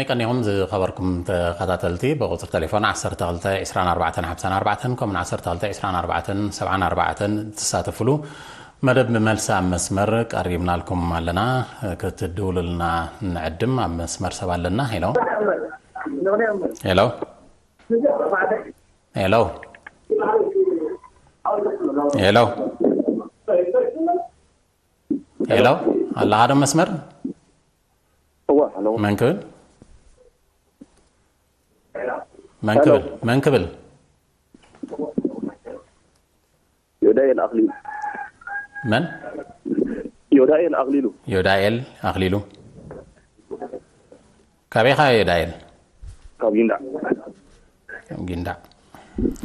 ቀኒኹም ዝኸበርኩም ተኸታተልቲ፣ ብቁጽሪ ቴሌፎን ዓሰርተ ክልተ ዕስራን ኣርባዕተን ሓምሳን ኣርባዕተን ከምኡን ዓሰርተ ክልተ ዕስራን ኣርባዕተን ሰብዓን ኣርባዕተን ትሳተፍሉ መደብ መልሲ ኣብ መስመር ቀሪብናልኩም ኣለና። ክትድውሉልና ንዕድም። ኣብ መስመር ሰብ ኣለና። ሄሎ፣ ሄሎ፣ ሄሎ፣ ሄሎ፣ ሄሎ፣ ኣለኻ ዶ መስመር? እዋ፣ ኣለዎ። መን ክብል? መን ሄሎ። ክብል? መን ክብል? ዮዳኤል ኣኽሊሉ። መን? ዮዳኤል ኣኽሊሉ። ዮዳኤል ኣኽሊሉ። ካበይ ኢኻ ዮዳኤል? ካብ ጊንዳዕ። ካብ ጊንዳዕ።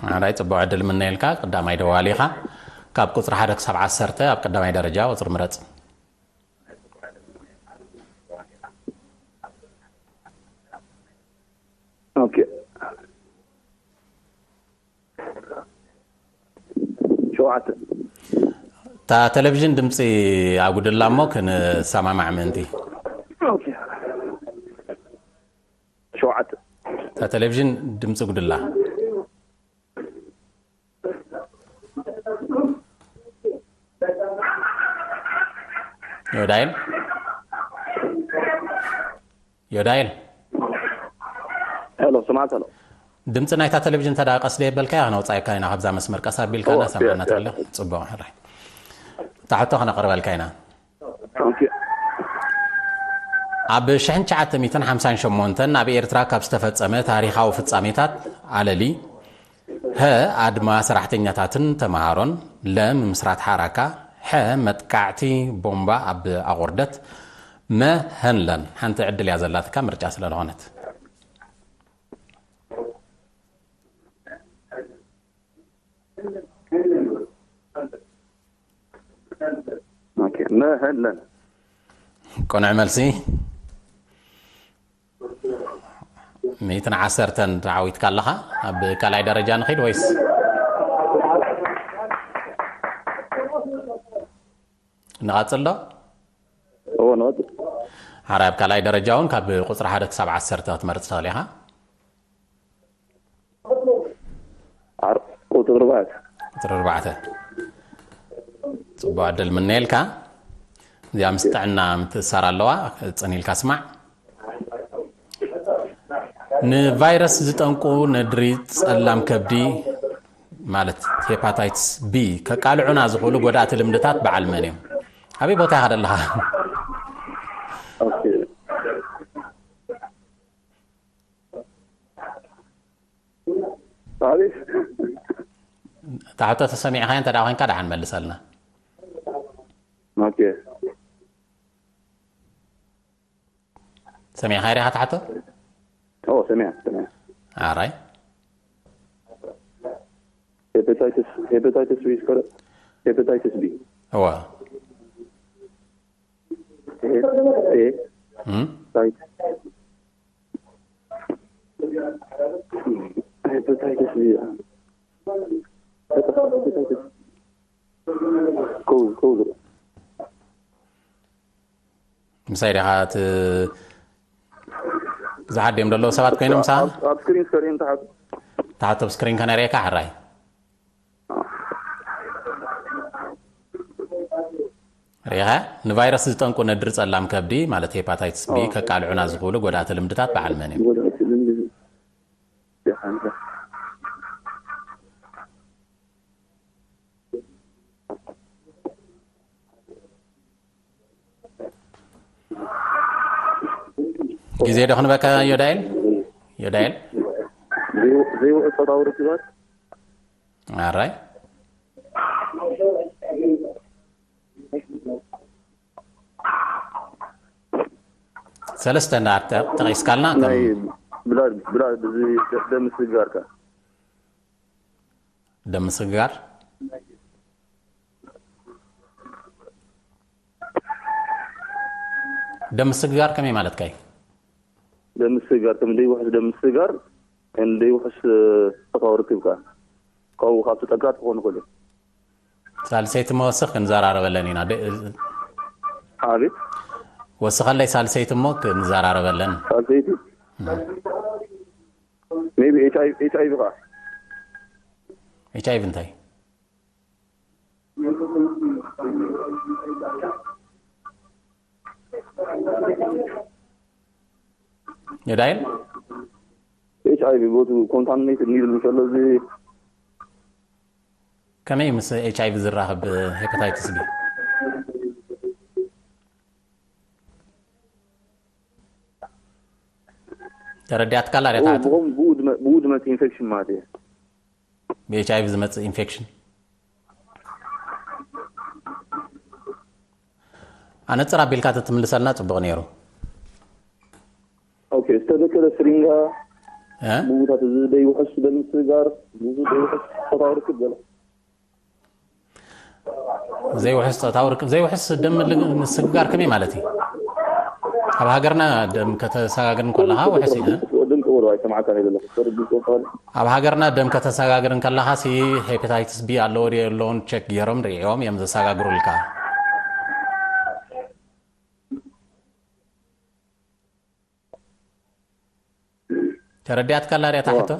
ኣራይ፣ ጽቡቕ ዕድል ምነየልካ። ቀዳማይ ደዋሊ ኢኻ። ካብ ቁጽሪ ሓደ ክሳብ ዓሰርተ ኣብ ቀዳማይ ደረጃ ቁጽሪ ምረጽ። ኦኬ። ሸውዓተ። እታ ቴሌቪዥን ድምፂ ኣጉድላ እሞ ክንሰማማዕ ምእንቲ። ኦኬ። ሸውዓተ። እታ ቴሌቪዥን ድምፂ ጉድላ። ዮዳይል፣ ዮዳይል። ሄሎ፣ ስማዕት፣ ሄሎ። ድምፂ ናይታ ቴሌቪዥን ተዳ ቀስ ደየበልካ ኢና ነውፃየካ ኢና ካብዛ መስመር። ቀስ ኣቢልካ ኦ፣ እናሰማዕና ያ፣ ያ። ተለ። ፅቡቅ ሕራይ። እታ ሕቶ ከነቕርበልካ ኢና። ኦኬ። ኣብ ሽሕን ትሽዓተ ሚእትን ሓምሳን ሸሞንተን ኣብ ኤርትራ ካብ ዝተፈጸመ ታሪኻዊ ፍጻሜታት ኣለሊ፣ ሀ፣ ኣድማ ሰራሕተኛታትን ተመሃሮን፣ ለ፣ ምምስራት ሓራካ፣ ሐ፣ መጥቃዕቲ ቦምባ ኣብ ኣቑርደት፣ መ፣ ሀንለን። ሓንቲ ዕድል እያ ዘላትካ ምርጫ ስለ ዝኾነት። ኦኬ፣ መ፣ ሀንለን። ቅኑዕ መልሲ። ሚእትን ዓሰርተን ተዓዊትካ ኣለኻ። ኣብ ካልኣይ ደረጃ ንኺድ ወይስ ንቐጽል ዶ? እዎ፣ ንቐጽል። ሓራይ ኣብ ካልኣይ ደረጃ እውን ካብ ቁጽሪ ሓደ ክሳብ ዓሰርተ ክትመርጽ ትኽእል ኢኻ። ዓር-፣ ቁጽሪ ኣርባዕተ። ቁጽሪ ኣርባዕተ። ጽቡቕ ዕድል ምነየልካ። እዚኣ ምስ ጥዕና ምትእሳር ኣለዋ። ጽን ኢልካ ስማዕ። ንቫይረስ ዝጠንቁ ነድሪ ጸላም ከብዲ ማለት ሄፓታይትስ ቢ ከቃልዑና ዝኽእሉ ጎዳእቲ ልምድታት በዓል መን እዮም? ኣበይ ቦታ ኢኻ ዘለኻ? ኦኬ። ኣቤት። እታ ሕቶ ተሰሚዕኻዮ እንተ ደኣ ኮይንካ ደሓን መልሰልና። ኦኬ። ሰሚዕኻዮ ዲኻ እታ ሕቶ? ኦ፣ ሰሚዐ፣ ሰሚዐ። ኣራይ። ሄፓታይትስ፣ ሄፓታይትስ ቢ ስኮረ፣ ሄፓታይትስ ቢ። እዋ። ኤ፣ ኤ፣ እም? ታይት-፣ ሄፓታይትስ ቢ። ሄፓታይትስ። ኮው፣ ኮው። ምሳይ ዲኻ እቲ ብዙሓት ድዮም ዘለዉ ሰባት ኮይኖም ምሳ? ኣብ፣ ኣብ ስክሪን ስከሪን ተሓት-፣ ተሓቶ ኣብ ስክሪን ከነርእየካ ሕራይ። ሪኢኻ? ንቫይረስ ዝጠንቁ ነድሪ ጸላም ከብዲ፣ ማለት ሄፓታይትስ ቢ፣ ኦ። ከቃልዑና ዝኽእሉ ጎዳእቲ ልምድታት በዓል መን እዮም? ግዜ ዶ ክንበካ ዮዳኤል? ዮዳኤል? ዘይው-፣ ዘይውዕል ጾታዊ ርክባት። ኣራይ። ሰለስተ እንዳ ጠቒስካልና ከም ናይ ብላድ፣ ብላድ፣ እዚ ደም ምስግጋር ከ? ደም ምስግጋር? ደም ምስግጋር ከመይ ማለትካ እዩ? ደም ምስግጋር፣ ከም ደይውሕስ ደም ምስግጋር፣ ከም ደይውሕስ፣ እ፣ ጾታዊ ርክብ ከ? ካብኡ ካብ ተጠንቀቕቲ ክኾኑ ይኽእሉ። ሳልሰይቲ እሞ ወስኽ ክንዘራረበለን ኢና። ደ-፣ ኣቤት? ወስኸለይ ሳልሰይቲ እሞ ክንዘራረበለን። ሳልሰይቲ? ሜቢ ኤች ኣይቪ ከዓ ኤች ኣይቪ እንታይ? የዳይን ኤች ኣይቪ ቦቱ ኮንታሚኔትድ ኒድል እንከሎ እዚ ከመይ ምስ ኤች ኣይቪ ዝራኸብ ሄፓታይትስ ቢ? ተረዲኣትካላ ሪታ ብኡ ዝመፅእ ኢንፌክሽን ማለት እዩ። ብኤች ኣይቪ ዝመፅእ ኢንፌክሽን ኣነፅር ኣቢልካ ተትምልሰልና ፅቡቕ ነይሩ። ኦኬ ዝተደከለ ስሪንጋ እ? ብቡታት እዚ ደይውሕስ ደም ስጋር ብዙ ደይውሕስ ፆታዊ ርክብ ገለ ዘይውሕስ ፆታዊ ርክብ ዘይውሕስ ደም ል- ምስግጋር ከመይ ማለት እዩ? ኣብ ሃገርና ደም ከተሰጋግር እንከለኻ ውሕስ እዩ። ወድም ጥውር ኣይሰማዕካን የለ ሰርድ ፆታዊ ኣብ ሃገርና ደም ከተሰጋግር እንከለኻ ሲ ሄፓታይትስ ቢ ኣለዎ ድዮ የለውን ቸክ ገይሮም ሪዕዮም እዮም ዘሰጋግሩልካ። ተረዲኣትካላ ሪኣታ ሕቶ?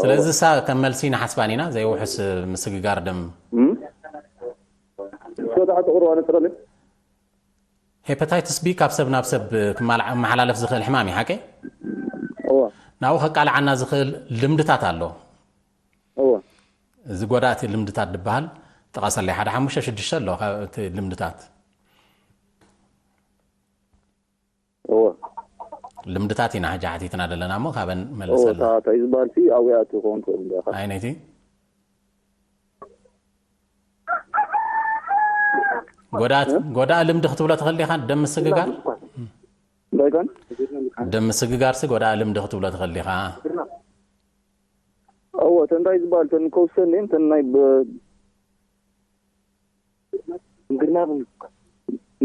ስለዚ ሳ ከም መልሲ ንሓስባን ኢና ዘይውሕስ ምስግጋር ደም ሶታ ተቕርባ ነጥረለ ሄፓታይትስ ቢ ካብ ሰብ ናብ ሰብ ክማልዓ- ክመሓላለፍ ዝኽእል ሕማም እዩ ሓቀይ? እዋ ናብኡ ከቃልዓና ዝኽእል ልምድታት ኣሎ። እዋ እዚ ጎዳእቲ ልምድታት ዝበሃል ጥቐሰለይ ሓደ ሓሙሽተ ሽዱሽተ ኣሎ ካብ እቲ ልምድታት እዋ ልምድታት ኢና ሕጂ ሓቲትና ዘለና እሞ ካበን እዋ መለሰልና እንታይ ዝበሃል ሲ ኣብኡ ኣትዩ ክኸውን ክእል እንዲኻ ኣይነይቲ ጎዳእቲ ጎዳእ ልምዲ ክትብሎ ትኽእል ዲኻ ደም ምስግጋር እንታይ ኮን ደም ምስግጋር ሲ ጎዳእ ልምዲ ክትብሎ ትኽእል ዲኻ እዋ እተን እንታይ ዝበሃል እተን ከውሰን እየን እተን ናይ ብ- ምግርናብን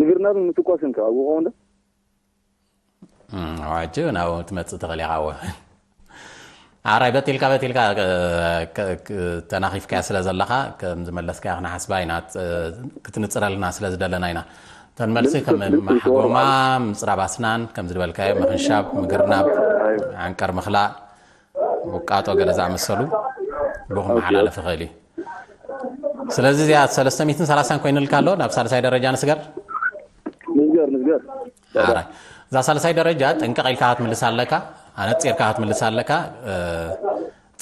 ምግርናብን ምትኳስን ከ ኣብኡ ክኸውን ዶ እም፣ ሕጂ ናብኡ ትመፅእ ትኽእል ኢኻ እወ ኣራይ በጢልካ በጢልካ እ፣ ክ- ክ- ተናኺፍካያ ስለ ዘለኻ ከም ዝመለስካያ ክነሓስባ ኢና እ፣ ክትንፅረልና ስለ ዝደለና ኢና እተን መልሲ ከም ማሕጎማ ምፅራብ ኣስናን ከም ዝደልካዮ ምኽንሻብ ምግርናብ ዓንቀር ምኽላእ ውቃጦ ገለ ዝኣመሰሉ ብኡ ክመሓላለፍ ይኽእል እዩ ስለዚ እዚኣ ሰለስተ ሚእትን ሰላሳን ኮይኑልካ ኣሎ ናብ ሳልሳይ ደረጃ ንስገር ንስገር ንስገር ኣራይ እዛ ሳልሳይ ደረጃ ጥንቅቕ ኢልካ ክትምልስ ኣለካ ኣነፂርካ ክትምልስ ኣለካ እ፣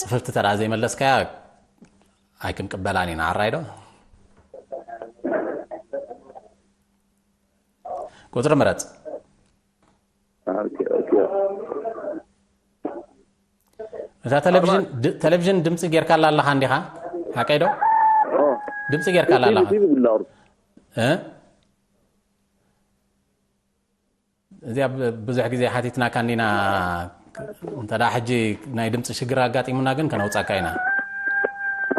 ፅፍፍቲ ተዳ ዘይመለስካያ ኣይክንቅበላን ኢና ኣራይ ዶ ቁፅሪ ምረፅ ኦኬ ኦኬ እዛ ቴሌቪዥን ድ- ቴሌቪዥን ድምፂ ጌርካላ ኣለኻ እንዲኻ ሓቀይ ዶ ኦ ድምፂ ጌርካላ ኣለኻ ቲቪ ይብላሩ እ? እዚኣ ብ- ብዙሕ ግዜ ሓቲትናካ እንዲና እንተ ደኣ ሕጂ ናይ ድምፂ ሽግር ኣጋጢሙና ግን ከነውፃካ ኢና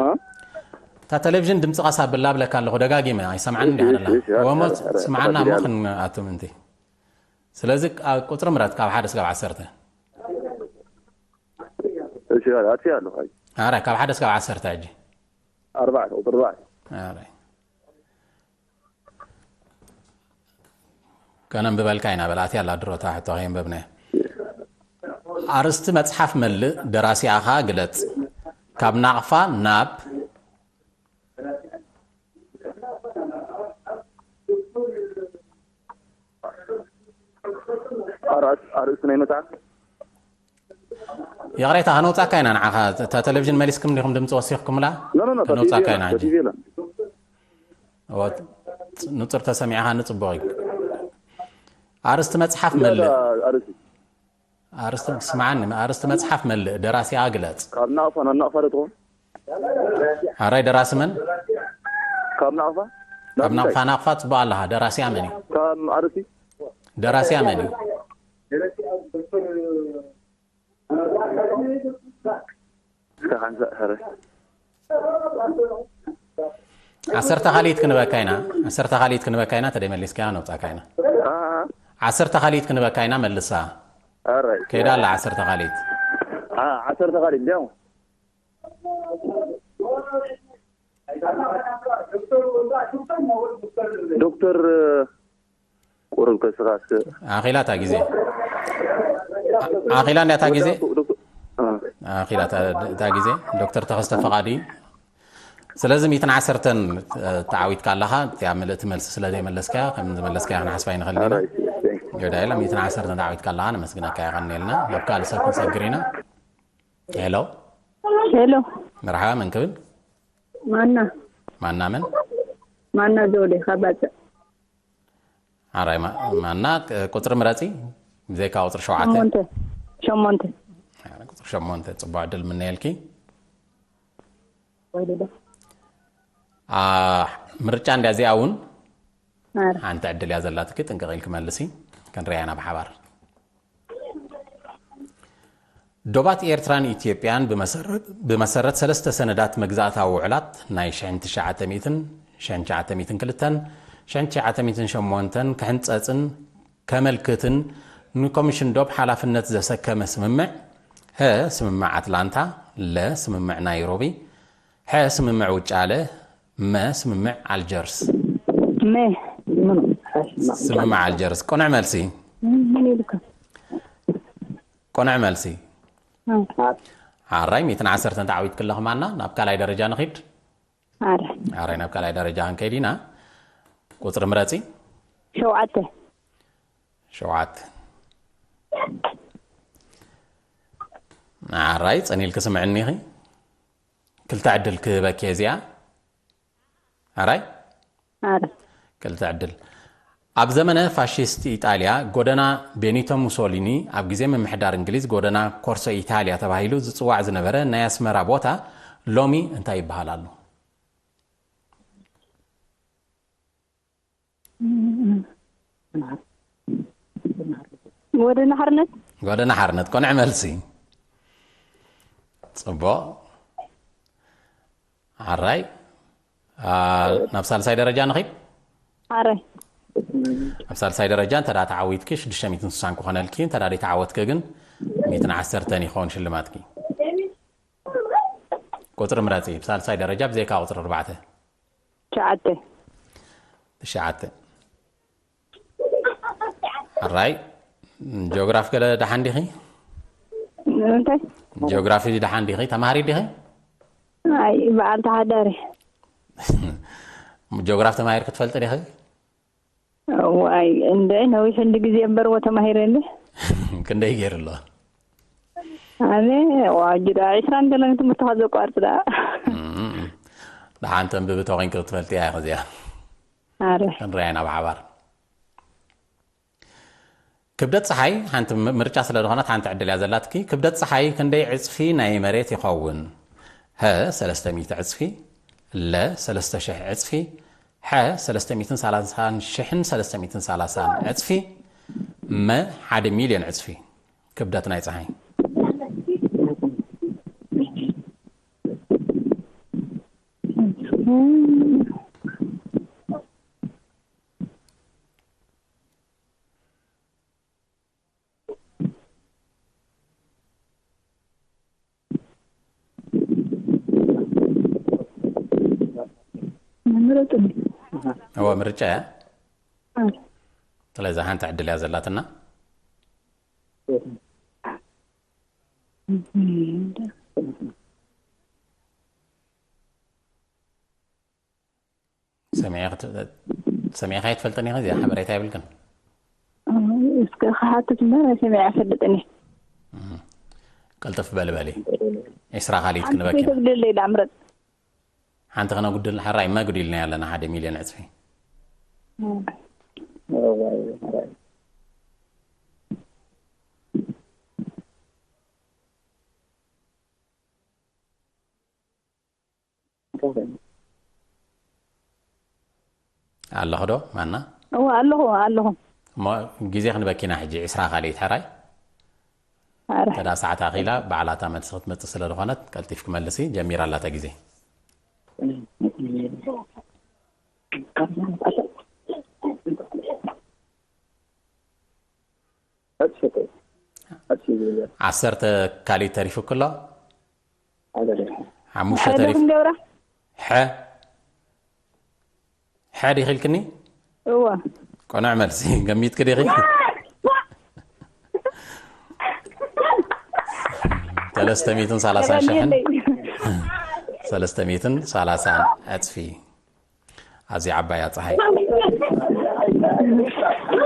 አ እታ ቴሌቪዥን ድምፂ ቐስ ኣብላ ብለካ ኣለኹ ደጋጊመ ኣይሰምዓን እንዲኻ ደላ እሺ፣ እሺ፣ ወሞ ኣረ፣ ኣረ፣ ስምዓና ኣረ፣ እሞ ኣረ። ክንኣቱ ምንቲ ስለዚ ኣብ ቁፅሪ ምረት ካብ ሓደ ስጋብ ዓሰርተ እሺ ኣቲ ኣለኹ ሕጂ ኣረ ካብ ሓደ ስጋብ ዓሰርተ ሕጂ ኣርባዕተ ቁፅሪ ኣርባዕተ ኣረ ከነንብበልካ ኢና በላእቲ ኣላ ድሮታ ሕቶ ከየንበብናዮ ኣርስቲ መፅሓፍ መልእ ደራሲኣኻ ግለፅ ካብ ናቕፋ ናብ ኣርእስ- ኣርእስቲ ናይ መፅሓፍ ይቕሬታ ከነውፃካ ኢና ንዓኻ እታ ቴሌቪዥን መሊስኩም እንዲኹም ድምፂ ወሲኽኩምላ ኖ ኖ ኖ ከነውፃካ ኢና ሕጂ ቲቪ የለን እወ፣ ንፁር ተሰሚዕኻ ንፅቡቕ እዩ ኣርስቲ መፅሓፍ መልእ ኣርእስቲ ኣርስቲ ስምዓኒ ኣርስቲ መፅሓፍ መልእ ደራሲኣ ግለፅ ካብ ናቕፋ ናብ ናቕፋ ዶ ትኾን ኣራይ ደራሲ መን ካብ ናቕፋ ካብ ናቕፋ ናቕፋ ፅቡቅ ኣለኻ ደራሲያ መን እዩ ካብ ኣርእስቲ ደራሲያ መን እዩ እስከ ሓንሳእ ሕረ ዓሰርተ ካልኢት ክንበካ ኢና ዓሰርተ ካልኢት ክንበካ ኢና ተደይ መሊስካ ነውፃካ ኢና አ- ዓሰርተ ካልኢት ክንበካ ኢና መልሳ ኣራይ ከይዳ ኣላ ዓሰርተ ካልኢት አ- ዓሰርተ ካልኢት እንዲያው ዶክተር ቁሩብ ከስኻስ ኣኺላታ ግዜ ኣኺላ እንድያ እታ ግዜ? ኣኺላ እታ ግዜ ዶክተር ተኸስተ ፈቓዲ። ስለዚ ሚትን ዓሰርተን ተዓዊትካ ኣለኻ። እቲኣ ምልእቲ መልሲ ስለ ዘይመለስካያ ከም ዝመለስካያ ክንሓስባ ኣይንኽእል ኢና። ዮዳይላ፣ ሚትን ዓሰርተን ተዓዊትካ ኣለኻ። ነመስግነካ፣ የቐንየልና። ናብ ካልእ ሰብ ክንሰግር ኢና። ሄሎ። ሄሎ። መርሓባ፣ መን ክብል? ማና። ማና መን? ማና ዘውዴ ካብ ባጽዕ። ኣራይ ማ-፣ ማና፣ ቁጽሪ ምረጺ። ብዘይካ ቁጽሪ ሸውዓተ። ሸሞንተ። ሸሞንተ። ኣረ፣ ቁጽሪ ሸሞንተ። ጽቡቕ ዕድል ምነየልኪ። ወይ ደደ። ኣ፣ ምርጫ እንድያ እዚኣ እውን። ኣረ። ሓንቲ ዕድል እያ ዘላትኪ፣ ጥንቅቕ ኢልኪ መልሲ። ክንሪኣ ኢና ብሓባር። ዶባት ኤርትራን ኢትዮጵያን ብመሰረት፣ ብመሰረት ሰለስተ ሰነዳት መግዛእታዊ ውዕላት ናይ ሽሕን ትሽዓተ ሚእትን፣ ሽሕን ትሽዓተ ሚእትን ክልተን፣ ሽሕን ትሽዓተ ሚእትን ሸሞንተን ክሕንጸጽን ከመልክትን ንኮሚሽን ዶብ ሓላፍነት ዘሰከመ ስምምዕ፣ ሀ፣ ስምምዕ ኣትላንታ፣ ለ፣ ስምምዕ ናይሮቢ፣ ሐ፣ ስምምዕ ውጫለ፣ መ፣ ስምምዕ ኣልጀርስ። መ። ስምምዕ ኣልጀርስ። ቅኑዕ መልሲ። ምን ይልካ? ቅኑዕ መልሲ። ኣይ። ኣራይ፣ ሚእትን ዓሰርተን ተዓዊትኪ ኣለኺ ማና። ናብ ካልኣይ ደረጃ ንኺድ። ኣረ። ኣራይ፣ ናብ ካልኣይ ደረጃ ክንከይድ ኢና። ቁጽሪ ምረጺ። ሸውዓተ። ሸውዓተ። ኣራይ፣ ጸኒልኪ ስምዕኒ ኢኺ። ክልተ ዕድል ክህበኪ እየ እዚኣ። ኣራይ? ኣረ። ክልተ ዕድል። ኣብ ዘመነ ፋሽስት ኢጣልያ፣ ጎደና ቤኒቶ ሙሶሊኒ፣ ኣብ ግዜ ምምሕዳር እንግሊዝ፣ ጎደና ኮርሶ ኢታልያ ተባሂሉ ዝጽዋዕ ዝነበረ ናይ ኣስመራ ቦታ ሎሚ እንታይ ይበሃል ኣሎ? ጎደና ሓርነት። ጎደና ሓርነት፣ ቅኑዕ መልሲ። ጽቡቕ። ኣራይ፣ አ፣ ናብ ሳልሳይ ደረጃ ንኺድ። ኣራይ። ኣብ ሳልሳይ ደረጃ እንተ ደኣ ተዓዊትኪ ሽዱሽተ ሚእትን ስሳን ክኾነልኪ፣ እንተ ደኣ ዘይተዓወትኪ ግን ሚእትን ዓሰርተን ይኸውን ሽልማትኪ። ቁጽሪ ምረጺ፣ ብሳልሳይ ደረጃ ብዘይካ ቁጽሪ ኣርባዕተ። ትሽዓተ። ትሽዓተ። ኣራይ፣ ጂኦግራፍ ገለ ደሓን ዲኺ? እንታይ? ጂኦግራፊ ደሓን ዲኺ? ተማሃሪ ዲኺ? ኣይ፣ በዓል ተሓዳሪ። ጂኦግራፍ ተማሂር ክትፈልጢ ዲኺ? ዋይ፣ እንደ ነዊሕ እንዲ ግዜ እምበር ወ ተማሂረ እንዲ። ክንደይ ገይሩ ኣሎ? ኣነ፣ ዋ፣ ጅዳ ዒስራን ገለን ትምህርትኻ ዘቋርጽ ደኣ። እም፣ ደሓን ተንብቢ ተኾይንኪ ክትፈልጢ እያ እዚኣ። ኣረ። ክንሪኣ ኢና ብሓባር። ክብደት ጸሓይ፣ ሓንቲ ም-፣ ምርጫ ስለ ዝኾነት ሓንቲ ዕድል እያ ዘላትኪ። ክብደት ጸሓይ ክንደይ ዕጽፊ ናይ መሬት ይኸውን? ሀ፣ ሰለስተ ሚእቲ ዕጽፊ፣ ለ፣ ሰለስተ ሽሕ ዕጽፊ፣ ሐ፣ ሰለስተ ሚእትን ሰላሳን ሽሕን ሰለስተ ሚእትን ሰላሳን ዕጽፊ፣ መ፣ ሓደ ሚልዮን ዕጽፊ ክብደት ናይ ጸሓይ። ምረጡኒ። እወ፣ ምርጫ እያ። ኣይ። ስለዚ ሓንቲ ዕድል እያ ዘላትና። ሰሚዐ ክት-፣ ሰሚዕካ ኣይትፈልጥን ኢኻ፣ እዚኣ ሓበሬታ የብልክን። እስከ ክሓትት እምበር ሰሚዐ ኣይፈልጥን እየ። እም። ቅልጥፍ በሊ በሊ። ዒስራ ካልኢት ሓንቲ ክንበኪ ኢና። ከይተጉድለለይ ዳኣ ምረጥ። ሓንቲ ክነጉድል፣ ሕራይ መጉዲልና ኣለና ሓደ ሚልዮን ዕጽፊ። እም። ኣለኹ ዶ ማና? እወ፣ ኣለኹ፣ ኣለኹ። እሞ ግዜ ክንበኪና ሕጂ ዒስራ ካልኢት ሕራይ? ኣረ። ተዳ ሰዓት ኣኺላ ባዕላታ መልሲ ክትመጽእ ስለ ዝኾነት ቀልጢፍኪ መልሲ፣ ጀሚራ ኣላታ ግዜ። ዓሰርተ ካልኢት ተሪፉኪ ኣሎ? ሓሙሽተ ሓደ ተሪፉ። ክንገብራ? ሐ? ሐ ዲኺ ኢልክኒ? እወ። ቅኑዕ መልሲ። ገሚትኪ ዲኺ? ሰለስተ ሚእትን ሰላሳን ሽሕን ሰለስተ ሚእትን ሰላሳን ዕጽፊ። ኣዝያ ዓባያ ጸሓይ።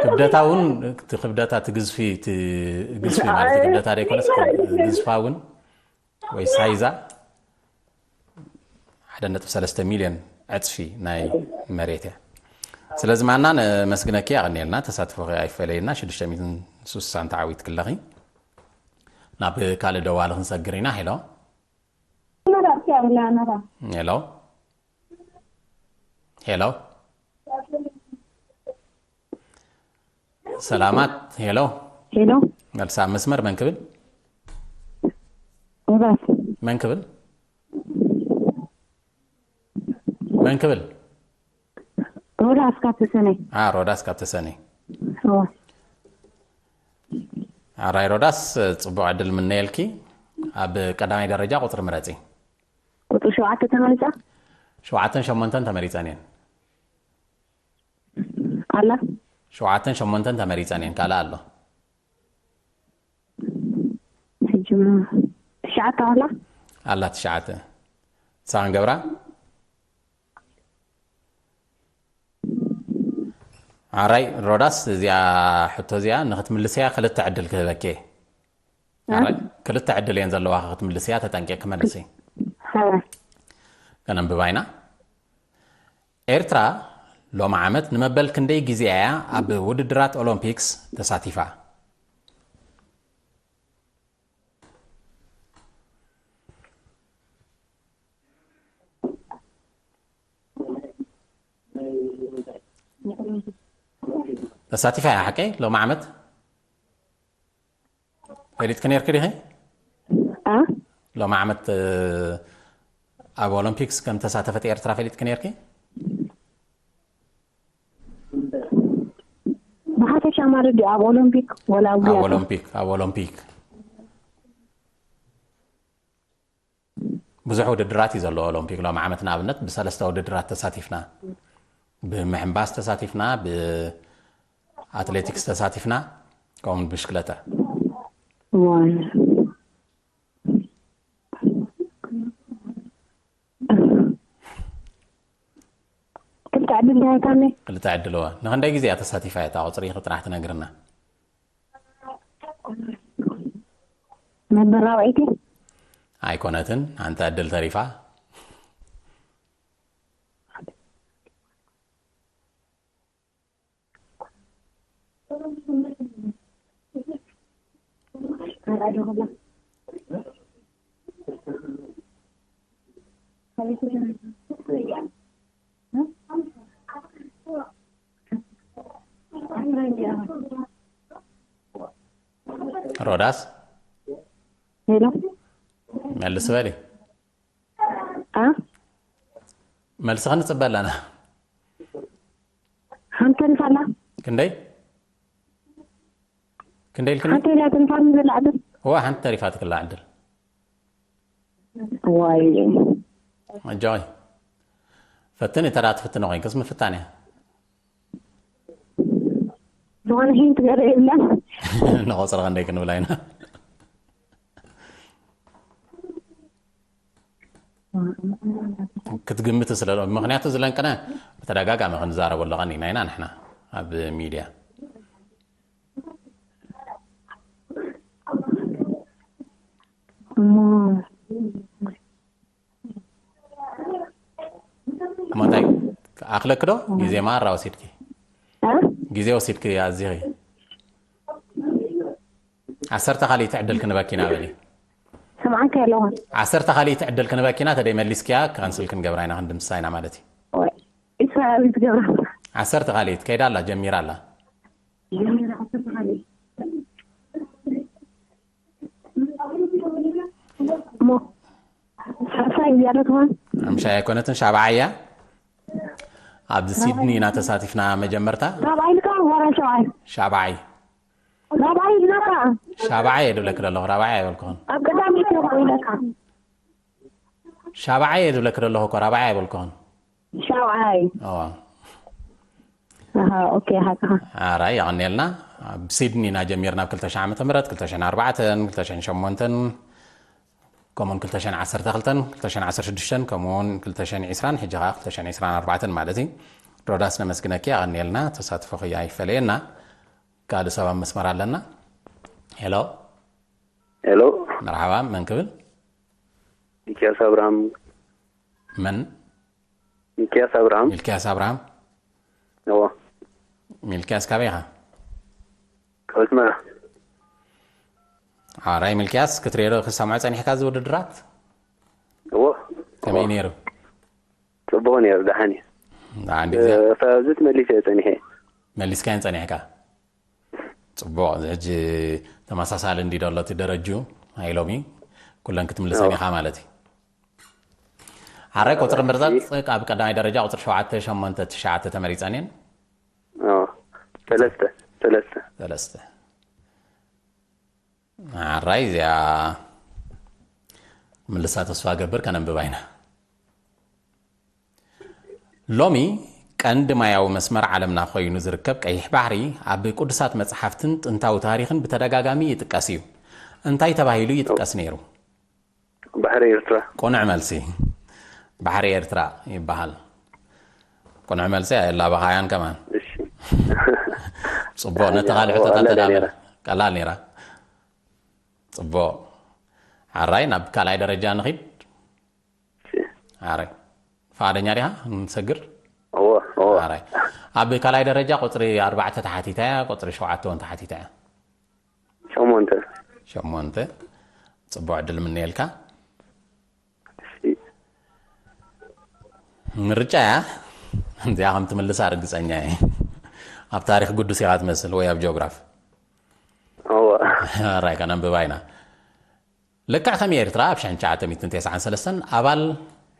ክብደታ እውን፣ እቲ ክብደታ፣ እቲ ግዝፊ፣ እቲ ግዝፊ ማለት፣ እቲ ክብደታ ደይኮነስ፣ ግዝፋ እውን ወይ ሳይዛ ሓደ ነጥቢ ሰለስተ ሚልዮን ዕጽፊ ናይ መሬት እያ። ስለዚ ማና ነመስግነኪ፣ ኣቐንየልና፣ ተሳትፎኺ ኣይፈለየና። ሽዱሽተ ሚእትን ስሳን ተዓዊትኪ ኣለኺ። ናብ ካልእ ደዋሊ ክንሰግር ኢና። ሄሎ። ሄሎ። ሄሎ። ሰላማት። ሄሎ። ሄሎ። መልሳ መስመር መን ክብል? ሮዳስ። መን ክብል? መን ክብል? ሮዳስ ካብ ተሰነይ። አ፣ ሮዳስ ካብ ተሰነይ። እወ። ኣራይ ሮዳስ፣ ጽቡቕ ዕድል ምነየልኪ። ኣብ ቀዳማይ ደረጃ ቁጽሪ ምረጺ። ቁጽሪ ሸውዓተ ተመሪጻ? ሸውዓተን ሸሞንተን ተመሪጸን እየን። ኣላ? ሸውዓተን ሸሞንተን ተመሪጸን እየን። ካልእ ኣሎ? ሕጂ ማ-፣ ትሽዓተ ኣላ? ኣላ ትሽዓተ። ንሳ ክንገብራ? ኣራይ ሮዳስ፣ እዚኣ ሕቶ እዚኣ ንኽትምልስያ ክልተ ዕድል ክህበኪ እየ። እ? ኣራይ፣ ክልተ ዕድል እየን ዘለዋኺ ክትምልስያ፣ ተጠንቂቕኪ መልሲ። ኣራይ። ከነንብባ ኢና። ኤርትራ ሎሚ ዓመት ንመበል ክንደይ ግዜ እያ ኣብ ውድድራት ኦሎምፒክስ ተሳቲፋ? ተሳቲፋ እያ፣ ሓቀይ? ሎሚ ዓመት ፈሊጥኪ ነይርኪ ዲኺ? አ? ሎሚ ዓመት፣ እ፣ ኣብ ኦሎምፒክስ ከም ተሳተፈት ኤርትራ ፈሊጥኪ ነይርኪ? ብሓፈሻ ማለት ድዩ? ኣብ ኦሎምፒክ ወላ ኣብ ኣብ ጉያ? ኦሎምፒክ፣ ኣብ ኦሎምፒክ። ብዙሕ ውድድራት እዩ ዘሎ ኦሎምፒክ። ሎሚ ዓመት ንኣብነት ብሰለስተ ውድድራት ተሳቲፍና። ብምሕንባስ ተሳቲፍና፣ ብኣትሌቲክስ ተሳቲፍና፣ ከምኡውን ብሽክለታ። ዋው። ክልተ ዕድል ዳይታኒ። ክልተ ዕድል፣ እዋ። ንኽንደይ ግዜ እያ ተሳቲፋ እታ ቁጽሪ ጥራሕ ትነግርና? መበል ራብዐይቲ? ኣይኮነትን፣ ሓንቲ ዕድል ተሪፋ። ሮዳስ? ሄሎ። መልስ በሊ። አ? መልስኺ ንጽበ ኣለና። ሓንቲ ተሪፋ ኣላ። ክንደይ? ክንደይ ኢልክኒ? ሓንቲ ኢላ ተሪፋ ዘላ ዕድል። እዋ፣ ሓንቲ ተሪፋ ትክላ ዕድል። ዋይ። ኣጆኺ። ፈትኒ፣ ተራ ትፍትኒ ኮይንክስ ምፍታን እያ። ዝኾነ ሂንት ገለ የለን። ንቆጽሪ ክንደይ ክንብላ ኢና? ክትግምቲ ስለ፣ ምኽንያቱ ዝለንቅነ ብተደጋጋሚ ክንዛረበሉ ቀኒና ኢና ንሕና ኣብ ሚድያ። እሞ እሞ እንታይ፣ ኣኽለኪ ዶ? ግዜ ማራ ወሲድኪ። እ? ግዜ ወሲድኪ ኣዚኺ። ዓሰርተ ካልኢት ዕድል ክንበኪና በሊ። ስምዓካ ኣለኹ። ዓሰርተ ካልኢት ዕድል ክንበኪና፣ ተደይ መሊስኪያ፣ ካንስል ክንገብራ ኢና፣ ክንድምስሳ ኢና ማለት እዩ። ወይ፣ ኢስራኤል ትገብራ። ዓሰርተ ካልኢት ከይዳ ኣላ፣ ጀሚራ ኣላ። ጀሚራ ዓሰርተ ካልኢት። እሞ ሓምሳይ እያ ዶ ትኾን? ሓምሳይ ኣይኮነትን፣ ሻብዓይ እያ። ኣብዚ ሲድኒ ኢና ተሳቲፍና መጀመርታ። ራብዓይ ኢልካ ዋላ ሻብዓይ? ሻብዓይ። ራብዓይ ኢልናካ። ሻብዓይ እየ ድብለኪ ዘለኹ፣ ራብዓይ ኣይበልኩኽን። ኣብ ቀዳመይቲ እኮ ኢለካ። ሻብዓይ እየ ድብለኪ ዘለኹ እኮ፣ ራብዓይ ኣይበልኩኽን። ሻብዓይ። እዋ። ኣሃ፣ ኦኬ፣ ሓቅኻ። ኣራይ፣ የቐንየልና። ኣብ ሲድኒ ኢና ጀሚርና፣ ኣብ ክልተ ሽሕ ዓመተ ምህረት፣ ክልተ ሽሕን ኣርባዕተን፣ ክልተ ሽሕን ሸሞንተን፣ ከምኡውን ክልተ ሽሕን ዓሰርተ ክልተን፣ ክልተ ሽሕን ዓሰርተ ሽዱሽተን፣ ከምኡውን ክልተ ሽሕን ዕስራን፣ ሕጂ ኸዓ ክልተ ሽሕን ዕስራን ኣርባዕተን ማለት እዩ። ሮዳስ፣ ነመስግነኪ፣ ኣቐንየልና፣ ተሳትፎኺ ኣይፈለየና። ካልእ ሰብ ኣብ መስመር ኣለና። ሄሎ። ሄሎ። መርሓባ፣ መን ክብል? ሚኪያስ ኣብርሃም። መን? ሚኪያስ ኣብርሃም። ሚልኪያስ ኣብርሃም። እዎ። ሚልኪያስ፣ ካበይ ኢኻ? ካብ ኣስመራ። ኣራይ ሚልኪያስ፣ ክትሪኦ ዶ ክሰምዖ ጸኒሕካ እዚ ውድድራት? እዎ። ከመይ እዎ። ነይሩ? ጽቡቕ ነይሩ፣ ደሓን እዩ። ደሓን ድዩ? እ፣ ካብዚ መሊሰ እየ ጸኒሐ። መሊስካየን ጸኒሕካ? ጽቡቕ። እዚ ሕጂ ተመሳሳሊ እንዲ ዶ ኣሎ እቲ ደረጁ? ናይ ሎሚ ኩለን ክትምልሰን እዎ። ኢኻ ማለት እዩ። ኣራይ ቁጽሪ ምርጻጽ፣ ኣብ ቀዳማይ ደረጃ ቁጽሪ ሸውዓተ፣ ሸሞንተ፣ ትሽዓተ ተመሪጸን እየን። እዎ። ሰለስተ፣ ሰለስተ። ሰለስተ። ኣራይ እዚኣ ምልሳ ተስፋ ገብር ከነንብባ ኢና። ሎሚ ቀንዲ ማያዊ መስመር ዓለምና ኮይኑ ዝርከብ ቀይሕ ባሕሪ ኣብ ቅዱሳት መጽሓፍትን ጥንታዊ ታሪኽን ብተደጋጋሚ ይጥቀስ እዩ። እንታይ ተባሂሉ ይጥቀስ ነይሩ? ባሕሪ ኤርትራ። ቅኑዕ መልሲ። ባሕሪ ኤርትራ ይበሃል። ቅኑዕ መልሲ ኣየላበኻያን ከማን። እሺ። ጽቡቕ፣ ነቲ ካልእ ሕቶታት ቀላል ተዳለለ። ነይራ። ቀላል ነይራ። ጽቡቕ። ሓራይ ናብ ካልኣይ ደረጃ ንኺድ። እሺ። ሓራይ። ፍቓደኛ ዲኻ? ንሰግር? እወ፣ እወ። ሓራይ። ኣብ ካልኣይ ደረጃ ቁጽሪ ኣርባዕተ ተሓቲታ እያ፣ ቁጽሪ ሸውዓተ እውን ተሓቲታ እያ። ሸሞንተ። ሸሞንተ። ጽቡቕ ዕድል ምነየልካ። እሺ። ምርጫ እያ። እዚኣ ከም ትምልሳ ርግጸኛ እየ። ኣብ ታሪኽ ግዱስ ኢኻ ትመስል ወይ ኣብ ጂኦግራፍ። እወ። ሓራይ ከነንብባ ኢና። ልክዕ ከም ኤርትራ ኣብ ሽሕን ትሽዓተ ሚእትን ተስዓን ሰለስተን ኣባል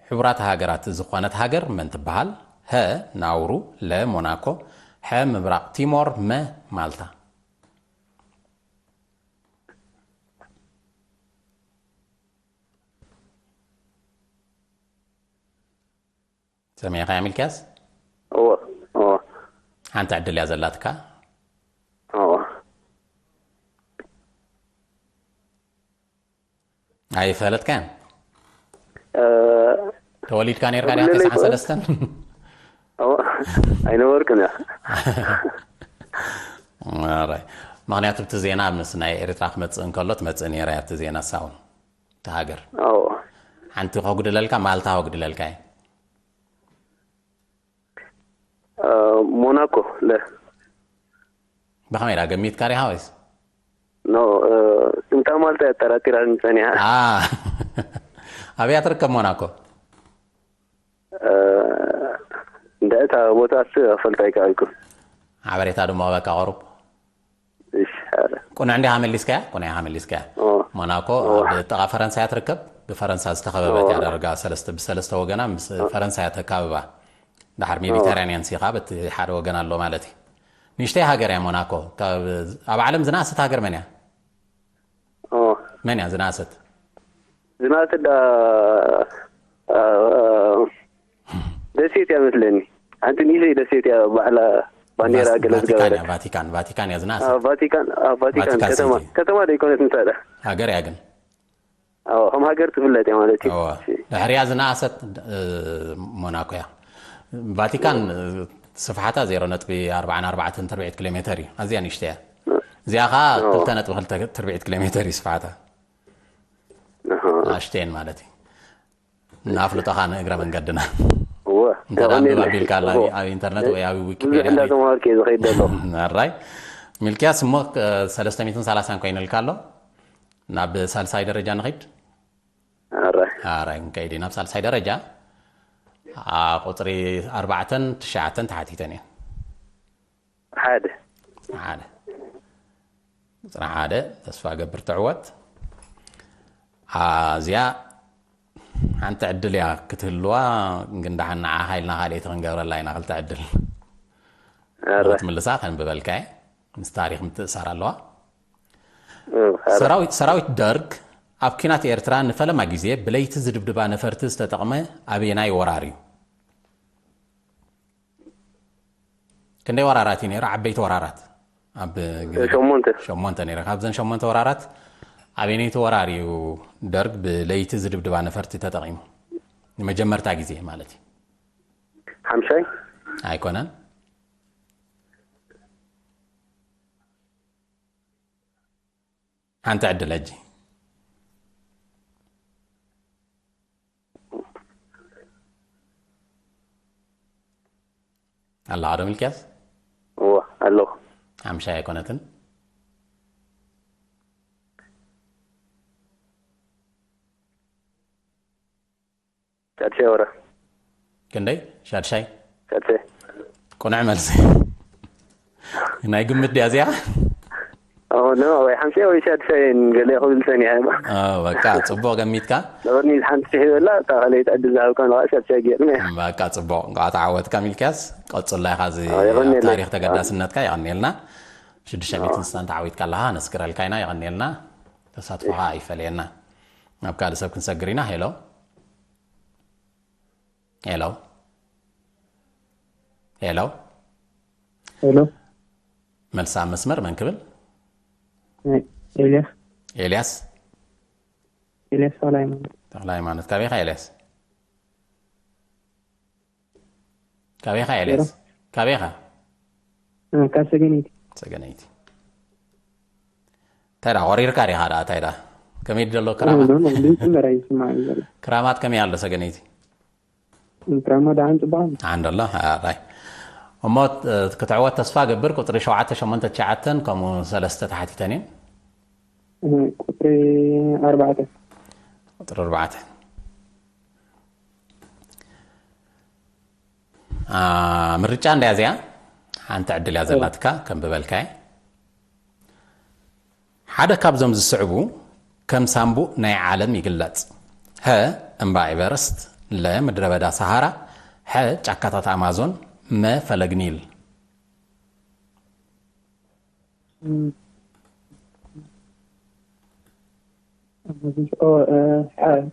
ሕቡራት ሃገራት ዝኾነት ሃገር መን ትበሃል? ሀ፣ ናውሩ፣ ለ፣ ሞናኮ፣ ሐ፣ ምብራቕ ቲሞር፣ መ፣ ማልታ። ሰሚዕኻያ ሚልክያስ? እወ፣ እወ። ሓንቲ ዕድል እያ ዘላትካ። እወ። ኣይፈለጥካን? እ፣ ተወሊድካ ነይርካ ዲኻ ተወሊደ ተስዓን ሰለስተን? እወ፣ ኣይነበርኩን እያ። ኣራይ። ምኽንያቱ እቲ ዜና ምስ ናይ ኤርትራ ክመጽእ እንከሎ ትመጽእ ነይራ እያ እቲ ዜና ሳውን። እቲ ሃገር። እወ። ሓንቲ ከጉድለልካ፣ ማልታ ከጉድለልካ እየ። እ፣ ሞናኮ፣ ለ። ብኸመይ ኢላ ገሚትካ ዲኻ ወይስ? ኖ፣ እ፣ እንታ ማልታ እያ ኣጠራጢራኒ ጸኒሓ። ኣ፣ ኣበይ እያ ትርከብ ሞናኮ? እ፣ እንዳ እታ ቦታስ ክፈልጣ ኣይከኣልኩን። ሓበሬታ ድማ በቃ ቁሩብ። እሺ፣ ሓረ። ቅኑዕ እንዲኻ መሊስካያ? ቅኑዕ ኢኻ መሊስካያ። ኦ። ሞናኮ ኦ። ኣብ ጥቓ ፈረንሳ እያ ትርከብ። ብፈረንሳ ዝተኸበበት ኦ። እያ፣ ዳርጋ ሰለስተ፣ ብሰለስተ ወገና ምስ ፈረንሳ እያ ተካብባ። ድሓር ኦ። ሜዲተራንያን ሲኻ በቲ ሓደ ወገን ኣሎ ማለት እዩ። ንእሽተይ ሃገር እያ ሞናኮ። ካብ፣ ኣብ ዓለም ዝነኣሰት ሃገር መን እያ? ኦ። መን እያ ዝነኣሰት? ዝነኣሰት ዳ-፣ ኣ-፣ ደሴት እያ መስለኒ። ሓንቲ ንእሽተይ ደሴት እያ፣ ባዕላ ባንዴራ ባስ-፣ ገለ ቫቲካን እያ፣ ዝገበረት። ቫቲካን፣ ቫቲካን እያ ዝነኣሰት። ኣ፣ ቫቲካን፣ ኣ፣ ቫቲካን ቫቲካን ከተማ፣ ሲቲ። ከተማ ዶ ኣይኮነትን ታዲያ? ሃገር እያ ግን። ኣዎ፣ ከም ሃገር ትፍለጥ እያ ማለት እዩ። እወ። እሺ። ድሕሪያ ዝነኣሰት፣ እ፣ ሞናኮ እያ። ቫቲካን፣ እ፣ ስፍሓታ ዜሮ ነጥቢ ኣርባዓን ኣርባዕተን ትርብዒት ኪሎ ሜተር እዩ። ኣዝያ ንእሽቶ እያ። እዚኣ ኸዓ እወ። ክልተ ነጥቢ ክልተ ትርብዒት ኪሎ ሜተር እዩ ስፍሓታ። ኣሃ። ንኣሽተየን ማለት እዩ። ንኣፍልጦኻ ንእግረ መንገድና። እወ። እንተ ደኣ የቐንየለይ። ኣቢልካ ኣላ እወ። ኣብ ኢንተርነት ወይ ኣብ ብዙሕ ዊኪፔድያ እንዳተማሃርኩ እየ ዝኸይድ ዘለኹ። ኣራይ። ሚልክያስ እሞ፣ እ፣ ሰለስተ ሚእትን ሰላሳን ኮይኑልካ ኣሎ። ናብ ሳልሳይ ደረጃ ንኺድ። ኣራይ። ኣራይ፣ ክንከይድ ኢና። ናብ ሳልሳይ ደረጃ፣ ኣ፣ ቁጽሪ ኣርባዕተን ትሽዓተን ተሓቲተን እየን። ሓደ። ሓደ። ቁጽሪ ሓደ፣ ተስፋ ገብር ትዕወት። ኣ፣ እዚኣ ሓንቲ ዕድል እያ ክትህልዋ፣ ግን ደሓን ንዓኻ ኢልና ካልኣይቲ ክንገብረላ ኢና፣ ክልተ ዕድል። ኣረ። ክትምልሳ ከንብበልካ እየ። ምስ ታሪኽ ምትእሳር ኣለዋ። እ፣ ኣረ። ሰራዊት፣ ሰራዊት ደርግ ኣብ ኲናት ኤርትራ ንፈለማ ግዜ ብለይቲ ዝድብድባ ነፈርቲ ዝተጠቕመ ኣበየናይ ወራር እዩ? ክንደይ ወራራት እዩ ነይሩ? ዓበይቲ ወራራት። ኣብ ግዜ ሸሞንተ። ሸሞንተ ነይሩ። ካብዘን ሸሞንተ ወራራት ኣበይነይቲ ወራር እዩ ደርግ ብለይቲ ዝድብድባ ነፈርቲ ተጠቒሙ? ንመጀመርታ ግዜ ማለት እዩ። ሓምሻይ ኣይኮነን። ሓንቲ ዕድል ሕጂ። ኣለኻ ዶ ሚልክያስ? እዎ ኣለኹ። ሓምሻይ ኣይኮነትን። ሻድሻይ ወረ ክንደይ? ሻድሻይ። ሻድሻይ ቁኑዕ መልሲ። ናይ ግምት ድያ እዚኣ? ኦ ኖ ወይ ሓምሻይ ወይ ሻድሻይ ገለ ክብል ጸኒሐ ማ ኦ፣ በቃ ጽቡቕ ገሚትካ። ለበኒ ሓንቲ ትሕበላ እታ ካልኣይቲ ዕድል ዝሃብካ ንኸዓ ሻድሻይ ገይርና እያ። በቃ ጽቡቕ፣ እንኳዕ ተዓወትካ ሚልክያስ። ቀጽሎ ኢኻ እዚ ኣዎ፣ የቐንየለይ። ታሪኽ ተገዳስነትካ፣ የቐንየልና። ሽዱሽተ ሚእትን ስሳን ተዓዊትካ ኣለኻ፣ ነስግረልካ ኢና፣ የቐንየልና። ተሳትፎኻ ኣይፈለየና። ናብ ካልእ ሰብ ክንሰግር ኢና። ሄሎ ሄሎ ሄሎ ሄሎ መልሳ መስመር መን ክብል? ኤልያስ ኤልያስ ኤልያስ ተኽለ ሃይማኖት ተኽለ ሃይማኖት። ካበይ ኢኻ ኤልያስ? ካበይ ኢኻ ኤልያስ? ካበይ ኢኻ? ካብ ሰገነይቲ ሰገነይቲ። እንታይ ዳ ቆሪርካ ዲኻ ዳ እንታይ ዳ? ከመይ ደሎ ክራማት? ኖ ኖ ድምፂ እምበር ኣይስማዕን ዘሎ ክራማት ከመይ ኣሎ ሰገነይቲ? ክራማ ደሓን ፅቡቅ ኣሎ ደሓን ደሎ ኣራይ። እሞ ክትዕወት ተስፋ ገብር። ቁፅሪ ሸውዓተ ሸሞንተ ትሽዓተን ከምኡ ሰለስተ ተሓቲተን እየን። ቁፅሪ ኣርባዕተ ቁፅሪ ኣርባዕተ። ምርጫ እንድያ እዚኣ ሓንቲ ዕድል እያ ዘላትካ። ከም ብበልካየ ሓደ ካብዞም ዝስዕቡ ከም ሳምቡእ ናይ ዓለም ይግለጽ። ሀ እምባ ኤቨረስት፣ ለ ምድረ በዳ ሰሃራ፣ ሐ ጫካታት ኣማዞን፣ መ ፈለግ ኒል።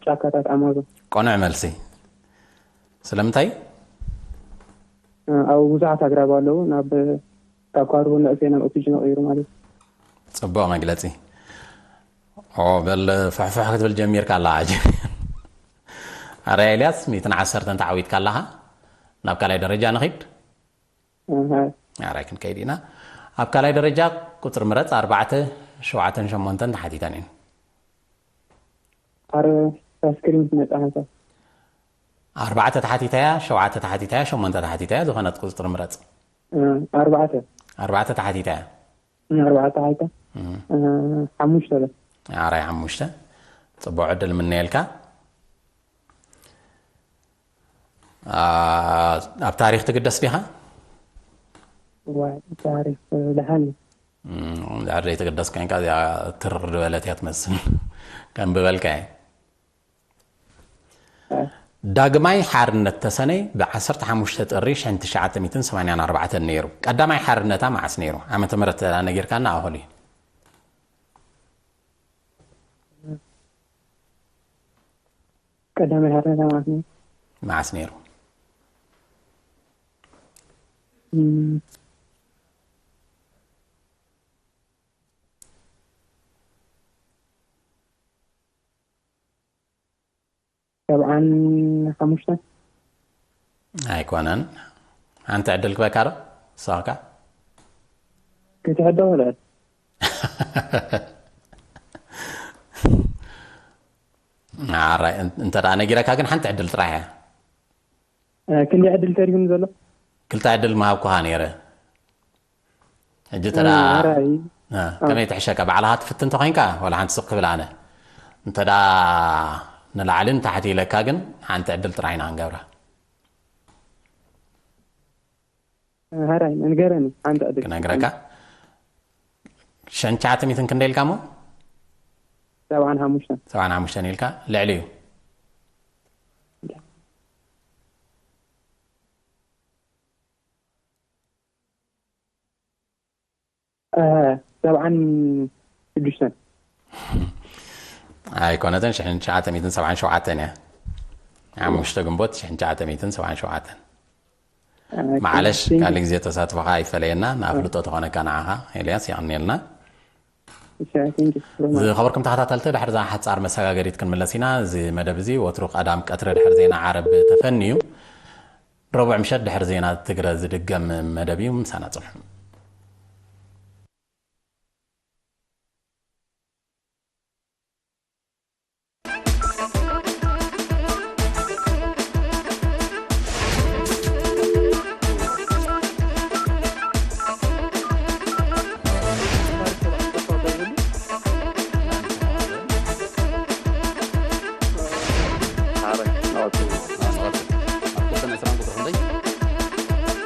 ጫካታት ኣማዞን። ቆንዕ መልሲ። ስለምንታይ? ኣብ ብዙሓት ኣግራብ ኣለዉ ናብ ካብ ካርቦን ዳይኦክሳይድ ናብ ኦክሲጅን ይቕይሩ ማለት እዩ። ጽቡቕ መግለጺ። ኦ በል ፍሕፍሕ ክትብል ጀሚርካ ኣለኻ ሕጂ። ኣረ ኤልያስ ሚእትን ዓሰርተን ተዓዊትካ ኣለኻ። ናብ ካልኣይ ደረጃ ንኺድ። ኣራይ ክንከይድ ኢና። ኣብ ካልኣይ ደረጃ ቁጽሪ ምረጽ። ኣርባዕተ ሸውዓተን ሸሞንተን ተሓቲተን እየን። ኣረ ሳስክሪን ትመጻ ሓንሳብ። ኣርባዕተ ተሓቲታያ፣ ሸውዓተ ተሓቲታያ፣ ሸሞንተ ተሓቲታያ፣ ዝኾነት ቁጽሪ ምረጽ። ኣርባዕተ ኣርባዕተ ተሓቲታያ። ኣርባዕተ ሓይታ ሓሙሽተ በል። ኣራይ ሓሙሽተ። ጽቡቕ ዕድል ምነየልካ። ኣብ ታሪኽ ትግደስ ዲኻ? ዋይ ታሪኽ ደሓን እዩ። ድሕር ዘይትግደስ ኮይንካ እዚኣ ትርር ዝበለት እያ ትመስል። ከም ብበልካ እየ። ዳግማይ ሓርነት ተሰነይ ብ ዓሰርተ ሓሙሽተ ጥሪ ሽሕን ትሽዓተ ሚእትን ሰማንያን ኣርባዕተን ነይሩ። ቀዳማይ ሓርነታ መዓስ ነይሩ? ዓመተ ምህረት ነጊርካና ኣኹል እዩ። ቀዳማይ ሓርነታ ማለት ነው። መዓስ ነይሩ? ሰብዓን ሓሙሽተን ኣይኮነን። ሓንቲ ዕድል ክበካ ዶ? ሳካ ክትሕዶ ወለል ኣራይ እንተ ደኣ ነጊረካ ግን ሓንቲ ዕድል ጥራሕ እያ። ክንደይ ዕድል ተሪፉኒ ዘሎ? ክልተ ዕድል ምሃብኩኻ ነይረ። ሕጂ እንተ ደኣ ኣራይ ከመይ ትሕሸካ? ባዕልኻ ትፍትን እንተኾይንካ ዋላ ሓንቲ ስቕ ክብል ኣነ። እንተ ደኣ ንላዕሊ ንታሕቲ ኢለካ ግን ሓንቲ ዕድል ጥራሕ ኢና ክንገብራ። ሃራይ ንገረኒ ሓንቲ ዕድል ክነግረካ። ሽሕን ትሽዓተ ሚእትን ክንደይ ኢልካ እሞ? ሰብዓን ሓሙሽተን ሰብዓን ሓሙሽተን ኢልካ ልዕሊ እዩ። ሰብዓን ሽዱሽተን ኣይኮነትን። ሽሕን ትሽዓተ ሚእትን ሰብዓን ሸውዓተን እያ። ሓሙሽተ ግንቦት ሽሕን ትሽዓተ ሚእትን ሰብዓን ሸውዓተን። ማዕለሽ ካልእ ግዜ ተሳትፎኻ ኣይፈለየና። ንኣፍልጦ ተኾነካ ንዓኻ ኤልያስ የቐንየልና። ዝኸበርኩም ተኸታተልቲ፣ ድሕሪ እዛ ሓጻር መሰጋገሪት ክንምለስ ኢና። እዚ መደብ እዚ ወትሩ ቀዳም ቀትሪ ድሕሪ ዜና ዓረብ ተፈንዩ፣ ረቡዕ ምሸት ድሕሪ ዜና ትግረ ዝድገም መደብ እዩ። ምሳና ጽንሑ።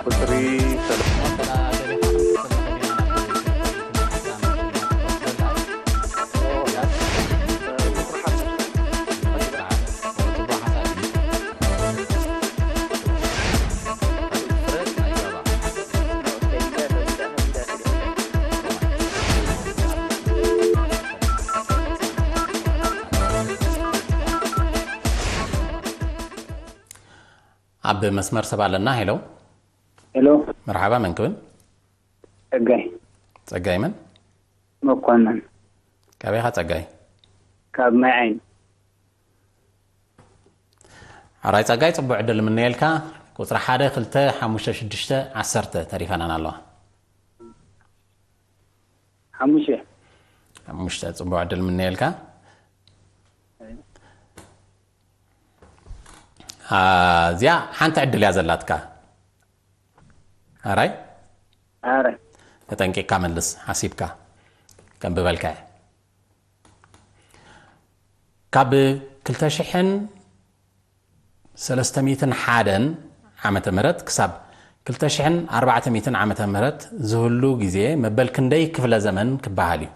ቁፅሪ ኣብ መስመር ሰብ ኣለና። ሄሎ። ሄሎ። መርሓባ፣ መን ክብል? ጸጋይ። ጸጋይ መን? መኮነን። ካበይ ኢኻ ጸጋይ? ካብ ማይ ዓይኒ። ኣራይ ጸጋይ፣ ጽቡቕ ዕድል ምነየልካ። ቁጽሪ ሓደ፣ ክልተ፣ ሓሙሽተ፣ ሽዱሽተ፣ ዓሰርተ ተሪፈናን ኣለዋ። ሓሙሽተ። ሓሙሽተ፣ ጽቡቕ ዕድል ምነየልካ። አ፣ እዚኣ ሓንቲ ዕድል እያ ዘላትካ። ኣራይ? ኣረ። ተጠንቂቕካ መልስ፣ ሓሲብካ። ከንብበልካ እየ። ካብ ክልተ ሽሕን ሰለስተ ሚእትን ሓደን ዓመተ ምህረት ክሳብ ክልተ ሽሕን ኣርባዕተ ሚእትን ዓመተ ምህረት ዝህሉ ግዜ መበል ክንደይ ክፍለ ዘመን ክበሃል እዩ?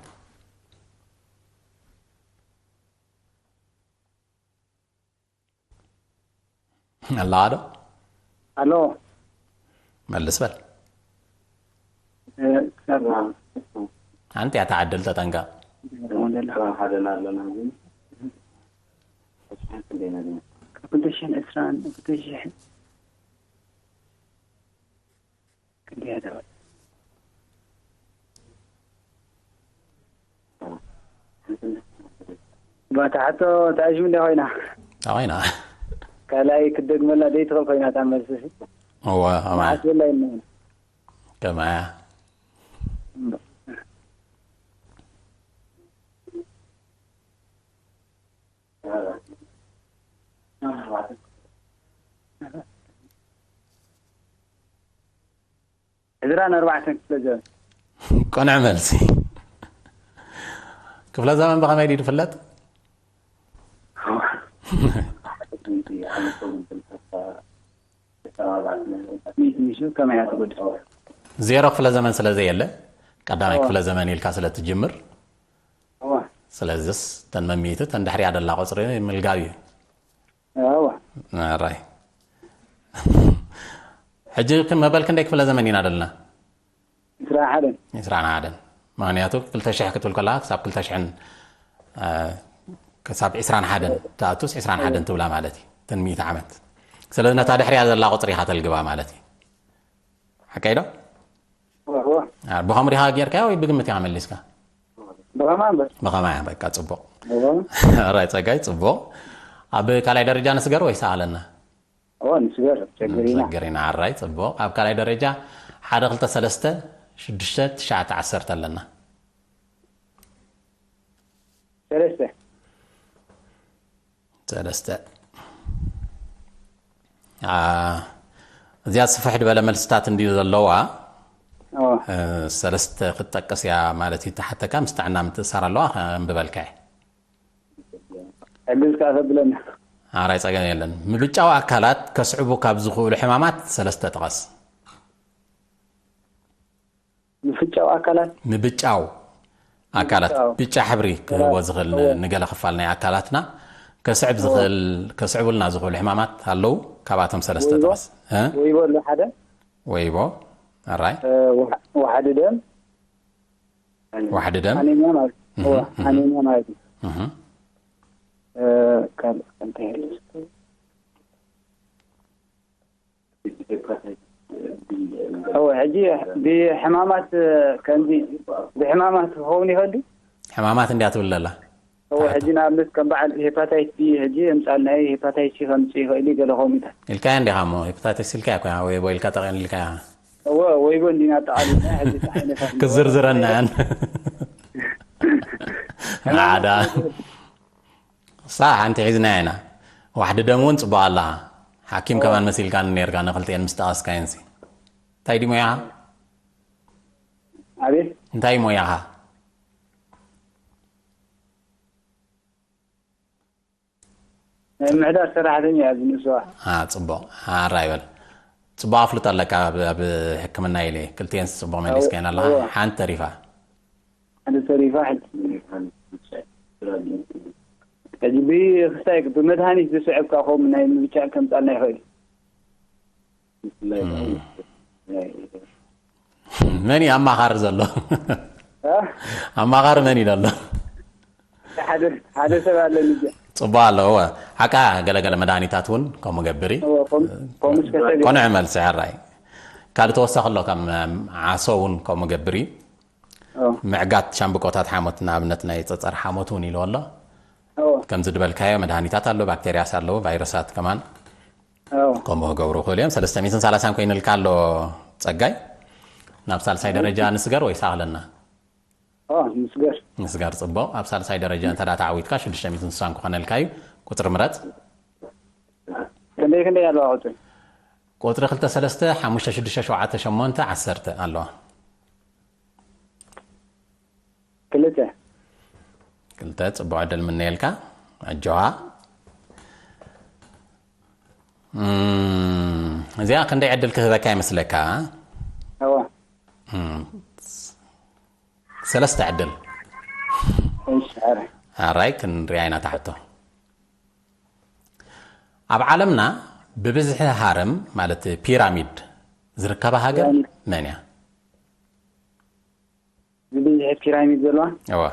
ኣለዋ ዶ? ኣሎ። መልስ በል። እ፣ ክሳብ ሓንቲ እያ ትዓድል፣ ተጠንቀቕ። ሓደና ኣለና ግን ካብ ክልተ ሽሕን ዕስራን፣ ክልተ ሽሕን ክንደይ ኣደረገ? ባታ ሕቶ ተኣሽሙ እንደ ኮይና። እንታይ ኮይና? ካልኣይ ክትደግመላ ደይ ትኽእል ኮይና እታ መልሲ፣ እሺ? እወ፣ ከማያ። መዓስ በላ ይመና? ከማያ። እምበር። ዕስራን ኣርባዕተን ክፍለ ዘመን። ቅኑዕ መልሲ። ክፍለ ዘመን ብኸመይ ድዩ ዝፍለጥ? ሚእቲ ሚእቲ ከመይ እያ ትጎድል? ዜሮ ክፍለ ዘመን ስለ ዘየለ፣ ቀዳማይ እዋ። ክፍለ ዘመን ኢልካ ስለ ትጅምር፣ እዋ። ስለዚስ ተን መሚእቲ ተን ድሕሪያ ደላ ቁጽሪ ምልጋብ እዩ። እዋ። ኣራይ። ሕጂ ክም መበል ክንደይ ክፍለ ዘመን ኢና ደልና? ዕስራን ሓደን። ዕስራን ሓደን። ምኽንያቱ ክልተ ሽሕ ክትብል ከለኻ ክሳብ ክልተ ሽሕን፣ እ፣ ክሳብ ዕስራን ሓደን ትኣቱስ ዕስራን ሓደን ትብላ ማለት እዩ። ተን ሚእቲ ዓመት። ስለዚ ነታ ድሕሪያ ዘላ ቁጽሪ ኢኻ ተልግባ ማለት እዩ። ሓቀይ ዶ? እዋ። አ፣ ብኸምኡ ዲኻ ጌርካዮ ወይ ብግምት ኢኻ መሊስካ? ብኸማ እምበር። ብኸማ እያ፣ በቃ፣ ጽቡቕ። እዋ። ኣራይ ጸጋይ፣ ጽቡቕ። ኣብ ካልኣይ ደረጃ ንስገር ወይ ሰኣለና? እዋ፣ ንስገር፣ ቸገር ኢና። ንስገር ኢና፣ ኣራይ ጽቡቕ። ኣብ ካልኣይ ደረጃ ሓደ፣ ክልተ፣ ሰለስተ፣ ሽዱሽተ፣ ትሽዓተ፣ ዓሰርተ ኣለና። ሰለስተ። ሰለስተ። አ፣ እዚኣ ስፍሕ ዝበለ መልስታት እንድዩ ዘለዋ። ኦ። እ፣ ሰለስተ ክትጠቅስ እያ ማለት እዩ። ተሓተካ ምስ ጥዕና ምትእሳር ኣለዋ፣ ከንብበልካ እየ። ዕድል ከኣ ተብለና። ኣራይ ጸገም የለን። ምብጫው ኣካላት ከስዕቡ ካብ ዝኽእሉ ሕማማት ሰለስተ ጥቀስ። ምፍጫው ኣካላት? ምብጫው ኣካላት፣ ኣዎ። ብጫ ሕብሪ ክህቦ ዝኽእል ን-፣ እዎ። ንገለ ክፋል ናይ ኣካላትና ከስዕብ እዎ። ዝኽእል፣ ከስዕቡልና ዝኽእሉ ሕማማት ኣለዉ። ካብኣቶም ሰለስተ ወይቦ? ጥቐስ። እ? ወይቦ ኣሎ ሓደ? ወይቦ። ኣራይ። እ፣ ዋሕ-፣ ዋሕዲ ደም። ዋሕዲ ደም? ኣኔሚያ ማለት፣ እህ፣ እዎ፣ እህ። ኣኔሚያ ማለት እዩ። እህ። እ፣ ካልእ እንታይ ኣሎ? እወ፣ ሕጂ ብሕማማት፣ ከምዚ ብሕማማት ክኸውን ይኽእል ድዩ? ሕማማት እንዲያ ትብል ዘላ። እወ፣ ሕጂ ንኣብነት ከም በዓል ሄፓታይት ቢ ሕጂ የምጻልና እዩ፣ ሄፓታይት ሲ ከምጽእ ይኽእል እዩ፣ ገለ ከምኡታት። ኢልካያ እንዲኻ እሞ፣ ሄፓታይትስ ኢልካያ እኮ፣ ወይቦ ኢልካ ጠቒም ኢልካያ። እወ፣ ወይቦ እንዲና ኣጠቓሊልና፣ ሕጂ እንታይ ዓይነት ክዝርዝረና እያን። ናዳ። ሳ ሓንቲ ሒዝና ኢና። ዋሕዲ ደም እውን ጽቡቕ ኣለኻ። ሓኪም ከማን መሲልካኒ ነይርካ፣ ንኽልቲኤን ምስ ጠቐስካየንሲ። እንታይ ድዩ ሞያኻ? ኣቤት? እንታይ እዩ ሞያኻ? ናይ ምሕዳር ሰራሕተኛ እያ ኣብዚ ንእስዋ። አ፣ ጽቡቕ። ኣራ ይበል። ጽቡቕ ኣፍልጦ ኣለካ ኣብ፣ ኣብ ሕክምና ኢለ። ክልቲኤን ጽቡቕ መሊስካየን ኣለኻ። እወ። ሓንቲ ተሪፋ። ሓንቲ ተሪፋ፣ ሕጂ፣ ሕጂ ብክስታይ ብመድሃኒት ዝስዕብ ካብ ከምኡ ናይ ምብጫዕ ከምጻልና ይኽእል እዩ። እም። መን እዩ ኣማኻሪ ዘሎ? እ? ኣማኻሪ መን እዩ ዘሎ? ሓደ፣ ሓደ ሰብ ኣለኒ እዚኣ። ጽቡቕ ኣሎ፣ እወ። ሓቃ ገለገለ መድሃኒታት እውን ከምኡ ገብር እዩ። እወ፣ ከም-፣ ከምኡ እስከ ሰብ እዩ። ቅኑዕ መልሲ፣ ሕራይ። ካልእ ተወሳኺ ኣሎ፣ ከም ዓሶ እውን ከምኡ ገብር እዩ። እወ። ምዕጋት ሻምብቆታት ሓሞት፣ ንኣብነት ናይ ጸጸር ሓሞት እውን ኢልዎ ኣሎ። እወ። ከምዚ ዝበልካዮ መድሃኒታት ኣሎ፣ ባክቴርያስ ኣለዉ፣ ቫይረሳት ከማን እወ። ከምኡ ክገብሩ ይኽእሉ እዮም። ሰለስተ ሚእትን ሰላሳን ኮይኑልካ ኣሎ ጸጋይ። ናብ ሳልሳይ ደረጃ ንስገር ወይስ ኣኽለና? ኦ፣ ንስገር። ንስገር፣ ጽቡቕ። ኣብ ሳልሳይ ደረጃ እንተ ደኣ ተዓዊትካ ሽዱሽተ ሚእትን ስሳን ክኾነልካ እዩ። ቁጽሪ ምረጽ። ክንደይ፣ ክንደይ ኣለዋ ቁጽሪ? ቁጽሪ ክልተ ሰለስተ ሓሙሽተ ሽዱሽተ ሸውዓተ ሸሞንተ ዓሰርተ ኣለዋ። ክልተ። ክልተ፣ ጽቡቕ ዕድል ምነየልካ። ኣጆኻ። እም፣ እዚኣ ክንደይ ዕድል ክህበካ ይመስለካ? እወ። እም፣ ሰለስተ ዕድል። እሺ፣ ኣረ። ኣራይ፣ ክንሪኣ ኢና እታ ሕቶ። ኣብ ዓለምና ብብዝሒ ሃረም፣ ማለት ፒራሚድ፣ ዝርከባ ሃገር ፒራሚድ። መን እያ? ብብዝሒ ፒራሚድ ዘለዋ? እወ።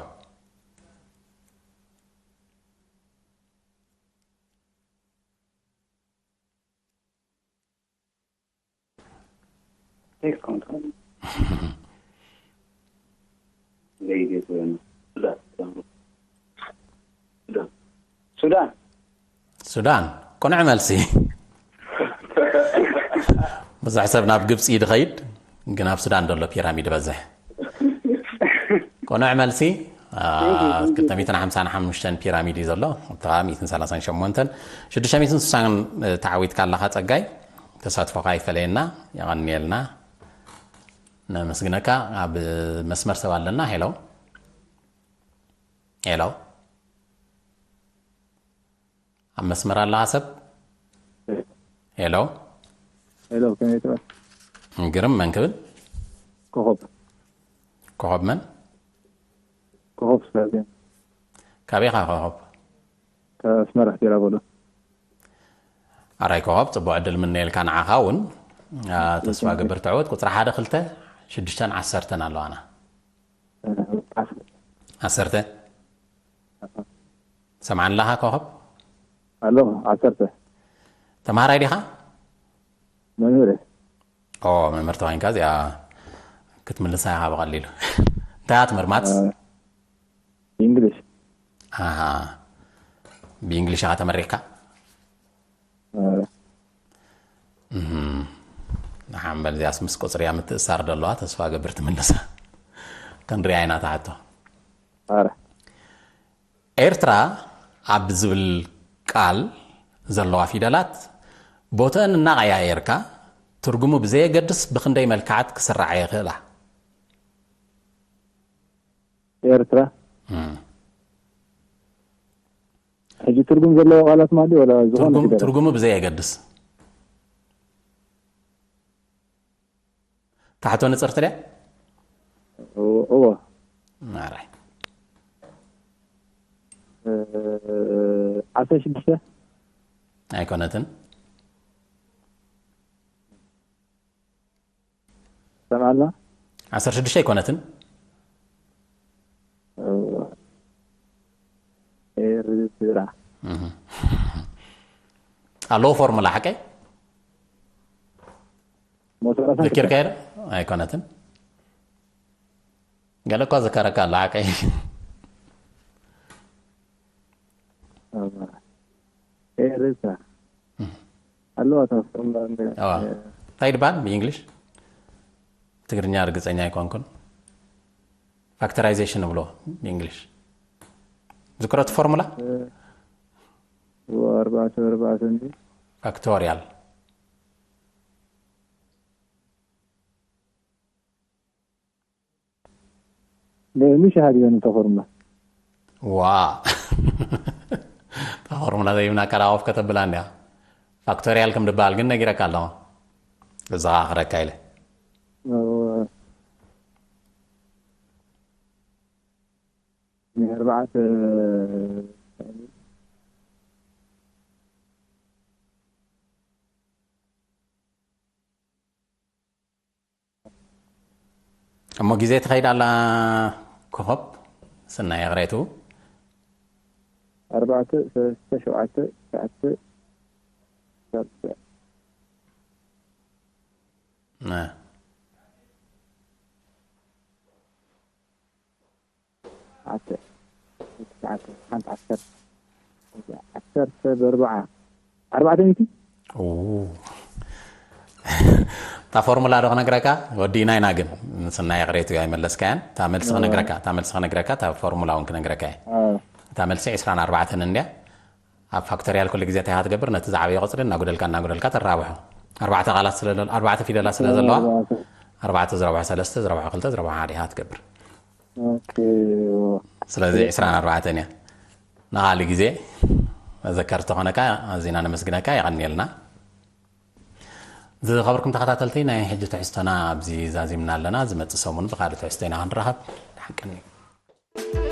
ሱዳን። ሱዳን፣ ቅኑዕ መልሲ። ብዙሕ ሰብ ናብ ግብጺ ድኸይድ፣ ግን ኣብ ሱዳን ዘሎ ፒራሚድ በዝሕ። ቅኑዕ መልሲ። አ፣ ክልተ ሚእትን ሓምሳን ሓሙሽተን ፒራሚድ እዩ ዘሎ። እታ ሚእትን ሰላሳን ሸሞንተን፣ ሽዱሽተ ሚእትን ስሳን ተዓዊትካ ኣለኻ ጸጋይ። ተሳትፎኻ ይፈለየና፣ የቐንየልና። ነመስግነካ። ኣብ መስመር ሰብ ኣለና። ሄሎ። ሄሎ። ኣብ መስመር ኣለኻ ሰብ? ሄሎ። ሄሎ፣ ከመይ ትብል? ግርም፣ መን ክብል? ኮኾብ። ኮኾብ መን? ኮኾብ ስታዝየም። ካበይ ኢኻ ኮኾብ? ካብ ኣስመራ ቴራ ቦሎ። ኣራይ ኮኾብ፣ ጽቡቕ ዕድል ምነየልካ ንዓኻ እውን። አ፣ ተስፋ ገብር ትዕወት። ቁጽሪ ሓደ፣ ክልተ፣ ሽዱሽተን ዓሰርተን ኣለዋና። ዓሰርተ። ሰምዓኒ ኣለኻ ኮኾብ? ኣሎ፣ ዓሰርተ። ተምሃራይ ዲኻ? መምህር እየ። ኦ፣ መምህር ተባሂልካ እዚኣ ክትምልሳ ኢኻ ብቐሊሉ። እንታይ እያ ትምህር? ማትስ? እ፣ እንግሊሽ። ኣሃ። ብእንግሊሽ ኢኻ ተመሪቕካ? እ። እህም። ንሓምበል እዚኣስ ምስ ቁጽሪ እያ ምትእሳር ደለዋ፣ ተስፋ ገብር ትምልሳ። ክንሪኣ ኢና እታ ሕቶ። ኣረ። ኤርትራ ኣብ ዝብል ቃል ዘለዋ ፊደላት ቦትአን እናቐያየርካ ትርጉሙ ብዘየገድስ ብኽንደይ መልክዓት ክስራዓ ይኽእላ? ኤርትራ? እም። ሕጂ ትርጉም ዘለዎ ቃላት ማለት ድዩ፣ ወላ ዝኾነ ትርጉም፣ ፊደላት? ትርጉሙ ብዘየገድስ። ታሕቶ ንጽርቲ ድያ? እዎ፣ እዎ። ማራይ። እ፣ ዓሰርተ ሽዱሽተ? ኣይኮነትን። ሰምዓልና? ዓሰርተ ሽዱሽተ ኣይኮነትን። እዎ። ኤርትራ። እህ። ኣለዎ ፎርሙላ ሓቀይ? ሞተራ ሳይክል። ዘኪርካዮ ዶ? ኣይኮነትን። ገለ እኳ ዘከረካ ኣሎ ሓቀይ። ኤርትራ ኣለዋ እታ ፎርሙላ እንደ- ኣዋ። እንታይ ድባል ብእንግሊሽ? ትግርኛ ርግፀኛ ኣይኮንኩን። ፋክተራይዜሽን ንብሎ ብእንግሊሽ። ዝክረቱ ፎርሙላ? ኣርባዕተ ኣርባዕተ እንዲ። ፋክቶሪያል። ምሽ ሃዲዮን እታ ፎርሙላ። ዋ። እታ ፎርሙላ ዘይብና ካላ ኦፍ ከተብላ እንዲያ። ፋክቶሪያል ከም ድበሃል ግን ነጊረካ ኣለኹ። እዘኻኽረካ ኢለ። ኣርባዕተ እሞ ግዜ ትኸይድ ኣላ። ኮኸብ ስናይ ኣቕሬቱ። ኣርባዕተ ሰለስተ ሸውዓተ ትሽዓተ ሳልስዕ እ። ትሽዓተ ትሽዓተ ሓንቲ ዓሰርተ ዓሰርተ ብኣርባዓ ኣርባዕተ ሚእቲ። ኡ። እታ ፎርሙላ ዶ ክነግረካ? ወዲእና ኢና ግን። ስናይ ኣቕሬቱ ኣይመለስካያን። እታ መልሲ ክነግረካ፣ እታ መልሲ ክነግረካ፣ እታ ፎርሙላ እውን ክነግረካ እየ። ኣዎ። እታ መልሲ ዕስራን ኣርባዕተን እንድያ። ኣብ ፋክቶሪያል ኩሉ ግዜ እንታይ ኢኻ ትገብር? ነቲ ዝዓበየ ቁፅሪ እናጉደልካ እናጉደልካ ተራብሖ። ኣርባዕተ ቃላት ስለ ዘሎ፣ ኣርባዕተ ፊደላት ስለ ዘለዋ ኣርባዕተ ዝረብሖ ሰለስተ ዝረብሖ ክልተ ዝረብሖ ሓደ ኢኻ ትገብር። ኦኬ። ስለዚ ዕስራን ኣርባዕተን እያ። ንኻሊ ግዜ መዘከርቲ ተኾነካ ኣዚና ነመስግነካ። የቐንየልና። ዝኸበርኩም ተኸታተልቲ፣ ናይ ሕጂ ትሕዝቶና ኣብዚ ዛዚምና ኣለና። ዝመጽእ ሰሙን ብኻልእ ትሕዝቶ ኢና ክንራኸብ። ደሓን ቀንዩ።